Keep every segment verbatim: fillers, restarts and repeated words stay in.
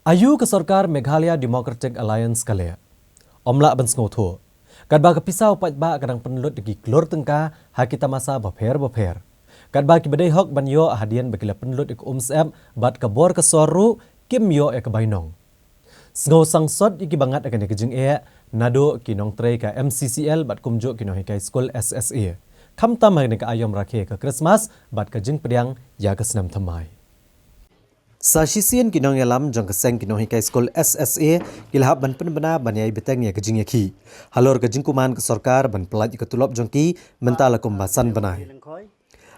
Aïu ka sorkar Meghalaya Democratic Alliance ka leh? Ym lah ban sngewthuh. Katba ka pisa u paidbah ka dang pynlut da ki klur tyngka ha ki tamasa bapher bapher. Katba ki ba dei hok ban ïoh hadien ba ki la pynlut ïa ka umsyep bad ka bor ka sor ruh kim ïoh ïa ka bainong. Sngew sangsot ïa ki ba ngat ha kane ka jingeh, naduh ki nongtrei ka M C C L bad kumjuh ki nonghikai skul S S A. Khamtam ha kane ka aïom rakhe ka Krismas bad ka jingpdiang ïa ka snem thymmai. Sa shisien ki nongïalam jong ka seng ki nonghikai skul S S A ki la hap ban pynbna ban ïai bteng ïa ka jingïakhih halor ka jingkuman ka sorkar ban pyllait ïa ka tulop jong ki mynta la kumba san bnai.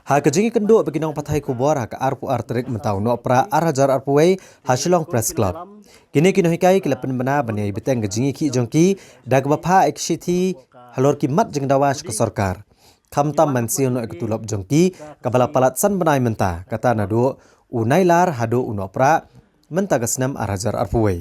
Ha ka jingïakynduh bad ki nongpathai khubor ha ka arphew ar tarik mynta u Nohprah ar hajar arphew wei ha Shillong Press Club, kine ki nonghikai ki la pynbna ban ïai bteng ka jingïakhih jong ki da kaba phah ïa ka shithi halor ki mat jingdawa sha ka sorkar, khamtam ban siew noh ïa ka tulop jong ki kaba la palat san bnai mynta, kata naduh u Nailar haduh u Nohprah mynta ka snem ar hajar arphew wei.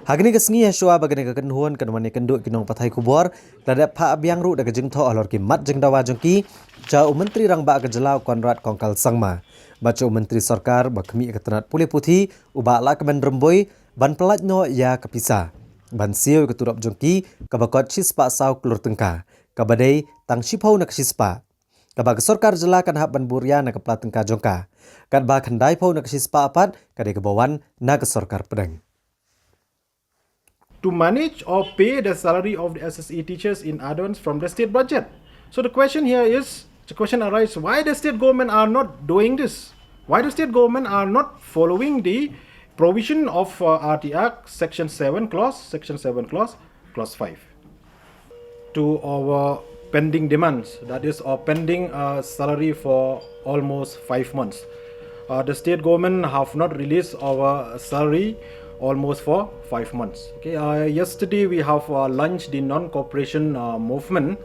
Ha kane ka sngi, ha shuwa ba kane ka kynhun kan wan ïakynduh ki nongpathai khubor, ka la dep phah biang ruh da ka jingthoh halor ki mat jingdawa jong ki sha u Myntri Rangbah ka jylla u Conrad Kongkal Sangma bad sha u Myntri Sorkar ba khmih ïa ka tnat pule puthi u Bah Lahkmen Rymbui ban pyllait noh ïa ka pisa ban siew ïa ka tulop jong ki kaba kot shispah saw klur tyngka, kaba dei tang shiphew na ka shispah, kaba ka sorkar jylla kan hap ban buh ïa na ka pla tyngka jong ka, katba khyndaiphew na ka shispah pat ka dei kaba wan na ka sorkar pdeng. To manage or pay the salary of the S S A teachers in advance from the state budget. So the question here is, the question arises, why the state government are not doing this? Why the state government are not following the provision of uh, R T Act section seven clause, section seven clause, clause five? To our pending demands, that is our pending uh, salary for almost five months. Uh, the state government have not released our salary almost for five months. Okay, uh, yesterday we have uh, launched the non-cooperation uh, movement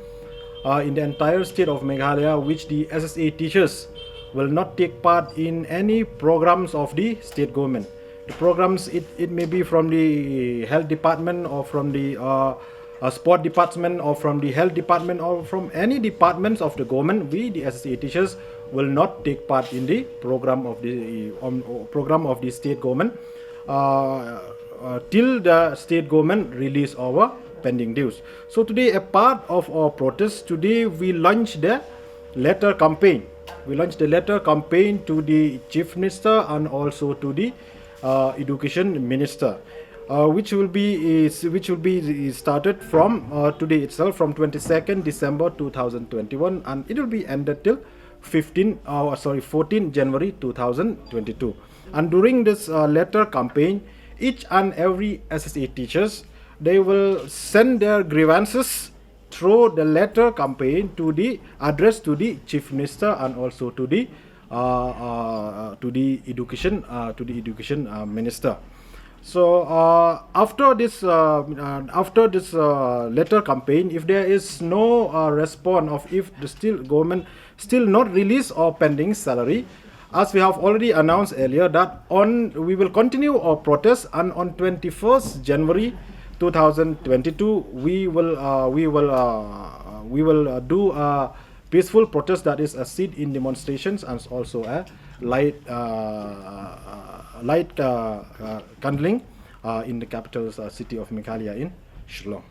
uh, in the entire state of Meghalaya, which the S S A teachers will not take part in any programs of the state government. The programs, it, it may be from the health department or from the uh, uh, sport department or from the health department or from any departments of the government, we the S S A teachers will not take part in the program of the um, program of the state government uh, uh, till the state government release our pending dues. So today, a part of our protest, today we launched the letter campaign. We launched the letter campaign to the chief minister and also to the uh, education minister, uh, which will be is, which will be started from uh, today itself, from twenty-second December two thousand twenty-one, and it will be ended till fifteen, uh, sorry, fourteen January two thousand twenty-two. And during this uh, letter campaign, each and every S S A teachers, they will send their grievances through the letter campaign to the address to the chief minister and also to the uh, uh, to the education uh, to the education uh, minister. So uh, after this uh, uh, after this uh, letter campaign, if there is no uh, response of if the still government still not release our pending salary, as we have already announced earlier that on we will continue our protest, and on twenty-first January two thousand twenty-two we will uh, we will uh, we will uh, do a peaceful protest, that is a sit-in demonstrations and also a light uh, uh, light uh, uh, candling uh, in the capital uh, city of Meghalaya in Shillong.